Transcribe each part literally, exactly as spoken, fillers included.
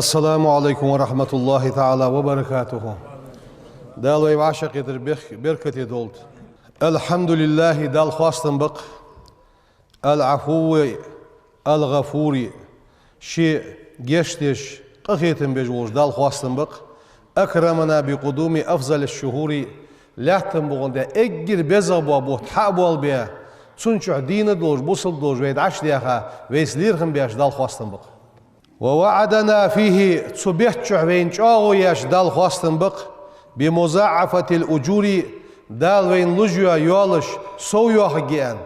السلام عليكم ورحمة الله تعالى وبركاته. Дала вай вӀашагӀкхетар бех-, беркате долда. الحمد لله, Далла хоастам ба-кх. العفو الغفور, ше гешт деш, къахетам беш волча Далла хоастам ба-кх. أكرمنا بقدوم أفضل الشهور, лаьттан букъа тӀа эггара безагӀа бола бутт хьа а болабаь, цун чу дийна долаш, бусалба долаш вай дӀачудаьха, вайца лерхӀам беш Далла хоастам ба-кх. ووعدنا فيه, цу бетта чу вайна чӀоагӀо еш Далла хоастам ба-кх, بمضاعفة الأجور, Дала вайна луш йола йоалаш совйоахаргья аьнна.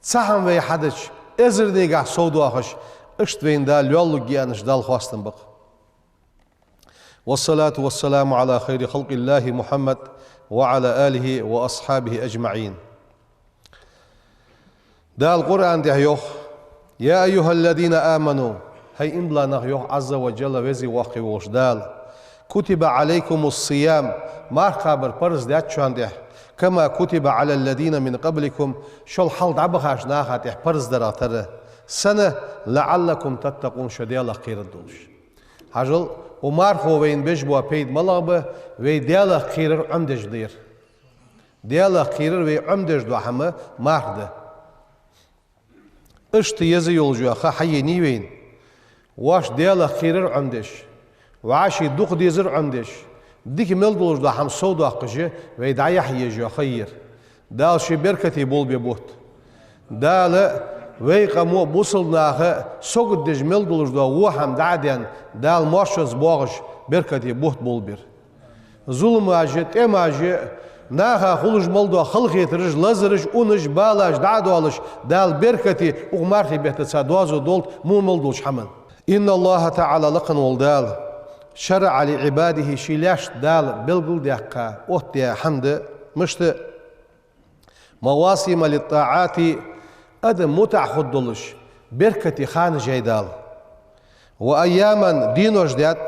Цхьа хӀама вай хьадича, эзарнегахьа совдоахаш, иштта вайна Дала йоал лургья аьнна Далла хоастам ба-кх. والصلاة والسلام على خير خلق الله محمد وعلى آله وأصحابه أجمعين. Дала Къуръан тӀа йоах: يا أيها الذين آمنوا, хӀай иман дилла нах, йоах Ӏазза ва Джалла, веза-воккха волча Дала, كتب عليكم الصيام, марха кхабар парз даьд шоана тӀа, كما كتب على الذين من قبلكم, шул хьалха дӀабахача наха тӀа парз дарах тара. Сенна? لعلكم تتقون, шо Даьлах кхераргдолаш. Хьажал, укх мархо вайна беш бола пайда малагӀа ба? Вай Даьлах кхерар Ӏомадеш дар. Даьлах кхерар вай Ӏомадеш дола хӀама марха да. Иштта еза йолаш йола ха хьаенай вайна. Воаш Даьлах кхерар Ӏомадеш, вӀаший дукха дезар Ӏомадеш, дика мел долаш дола хӀама совдоаккхаш, вай дӀаяхьа езаш йола ха я ер. Дала ший беркате болабе бутт. Дала вай къамо, бусалба наха сагот деш мел долаш дола во хӀама дӀа а даьнна, Дала моаршонца боагӀаш беркате бутт болабе ер. Зуламаш а, тӀемаш а, наха хулаш мел дола халахетараш, лазараш, унаш, балаш дӀа а доалаш, Дала беркате укх мархий бетта цхьа доазув долда во мел долча хӀаман. إن الله تعالى, лакха вола Дала, شرع لعباده, ший лаьшта Дала белгалдаьккха, оттадаь хӀама да, мишта: مواسم للطاعات, адам мутӀахьа хургдолаш, беркате ханаш яьй Дала. وأياما, денош даьд,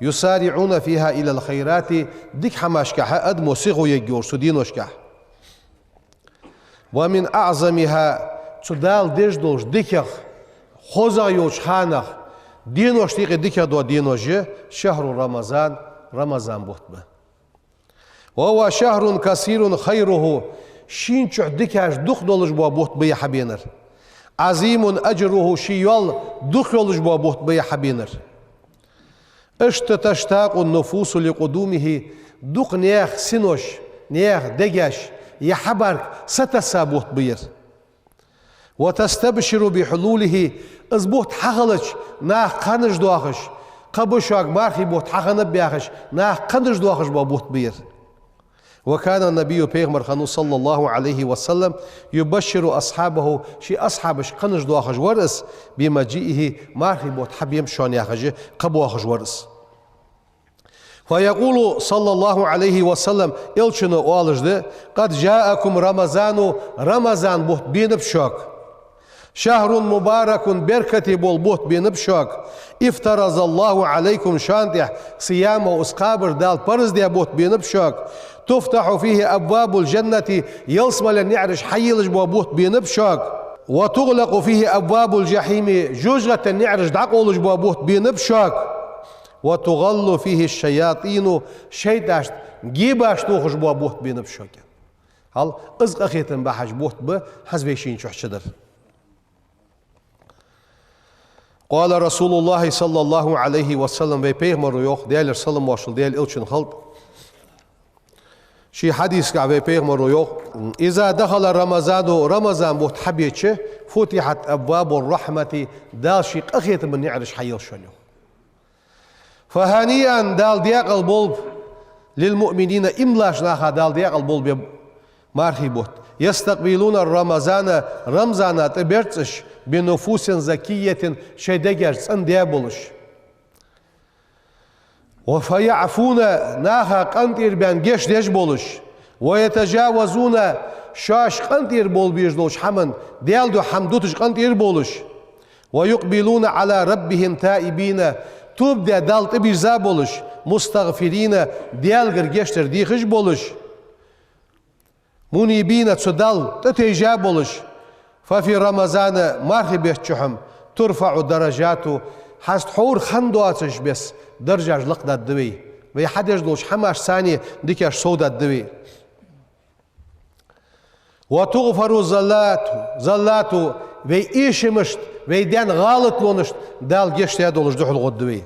يسارعون فيها إلى الخيرات, дика хӀамашкахьа адамо сихо ергйолаш цу деношкахь. ومن أعظمها, цу Дала деш долча диках, хозагӀа йолча ханах, деношта юкъе дикагӀа дола денош я شهر رمضان, Рамазан бутт ба. وهو شهر كثير خيره, шийна чу дикаш дукха долаш бола бутт ба ер хьабенар. عظيم أجره, ший йоал дукха йолаш бола бутт ба ер хьабенар. Иштта تشتاق النفوس لقدومه, дукха наьха синош, наьха дегаш ер хьабарга сатесса бутт ба ер. وتستبشر بحلوله, из бутт хьахилча, наха кхаьнаш доахаш, кхаба шуга мархий бутт хьахиннаб яхаш, наха кхаьнаш доахаш бола бутт ба ер. وكان النبي, пайхамар хиннав, صلى الله عليه وسلم, يبشر أصحابه, ший асхьабашка кхаьнаш доахаш вар из, بمجيئه, мархий бутт хьабенаб шоана яхаш, кхаъ боахаш вар из. فيقول صلى الله عليه وسلم, элчано оалаш да: قد جاءكم رمضان, Рамазан бутт бенаб шуга. شهر مبارك, беркате бола бутт бенаб шуга. افترض الله عليكم, шоана тӀа, صيامه, из кхабар Дала парз даь бутт бенаб шуга. تفتح فيه أبواب الجنة, ялсмален наӀараш хьайийлаш бола бутт бенаб шуга. وتغلق فيه أبواب الجحيم, жожагӀатен наӀараш дӀакъовлаш бола бутт бенаб шуга. وتغل فيه الشياطين, шайтӀашта гебаш тохаш бола бутт бенаб шуга. Хьал, из къахетам бахьаш бутт ба хӀанз вай шийна чу чудар. قال رسول الله صلى الله عليه وسلم, вай пайхамаро йоах, Даьлера салам-моаршал Даьла элчанна хилда. Ший хьадисагахь вай пайхамаро йоах: إذا دخل رمضان, Рамазан бутт хьабеча, فتحت أبواب الرحمة, Дала ший къахетама наӀараш хьайийлаш шоана, йоах. فهنيئا, Дала даькъала болба, للمؤمنين, иман долча наха Дала даькъала болба ер мархий бутт. يستقبلون رمضان, Рамазана тӀаберзац уж, بنفوس زكية, шоай дегаш цӀена даь болаш. فيعفون, наха къинтӀера баьнна гешт деш болаш. ويتجاوزون, шоаш къинтӀера болабеш долча хӀаман, Даьла духьа хӀама дуташ къинтӀера болаш. ويقبلون على ربهم تائبين, тоба даь Далла тӀабийрза болаш, مستغفرين, Даьлагара гешт дар дехаш болаш, منيبين, цу Далла тӀатайжа болаш. ففي رمضان, мархий бетта чухь-м, ترفع درجات, Хьаста хьовра хинна доацаш беса даржаш лакхадоаргда вай. Вай хьадеш долча хӀамашца дикаш совдаргда вай. وتغفر الزلات، زلات، вай эшамашта, вай даьча гӀалатлонашта Дала гешт даь долаш духьал гӀоргда вай.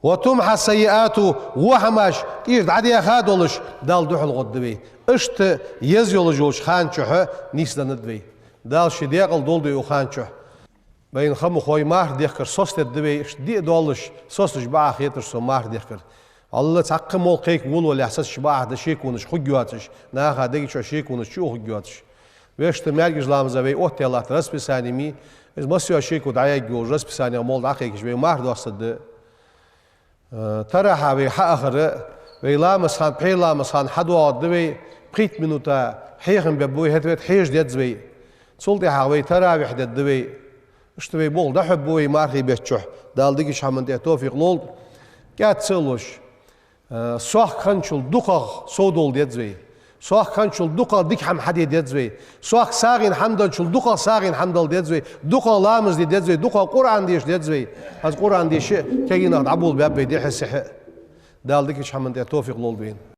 وتمحى السيئات، во хӀамаш тӀера дӀадаьха долаш Дала духьал гӀоргда вай. Иштта еза йолаш йолча хана чухь нийсденнад вай. Дала ший декъала долда вай укх хана чухь. Вайна ха ма хой марха дехкар соцадергда вай, иштта диъ долаш, соцаш бакъахьа хетар сона марха дехкар. Алла цхьаккха молла кхайка волавалалехь соцаш бакъахьа да шеконаш хургйоацаш, наха дега чу шеконаш чу а хургйоацаш. Вешта маьркӀажа ламаза вай оттадаь латт расписани ма, из массайола шеко дӀаяргйолаш расписанех молла дӀакхайкаш вай марха доастаргда. Э, тарахьа вай хьаахар, вай ламаза хана, пхьера ламаза хана хьадоагӀаргда вай, пхийтта минута хьехам бергба вай, хӀаьта вет хьежа деза вай. Цул тӀехьагӀа вай таравихь дергда вай. Иштта вай болх дӀахьоргба вай мархий бетта чухь, Дала дикача хӀаман тӀа тофикъ лолда. КӀаьдца а луш, э, сохка хинначул дукхагӀа совдовла деза вай. Сохка хинначул дукхагӀа дика хӀама хьаде деза вай. Сохка сагӀийна хӀама денначул дукхагӀа сагӀийна хӀама дала деза вай. ДукхагӀа ламаз де деза вай. ДукхагӀа Къуръан деша деза вай. Аз Къуръан деш а, кагий нах дӀаболабаьб вай дехьа-сехьа. Дала дикача хӀаман тӀа тофикъ лолда вайна.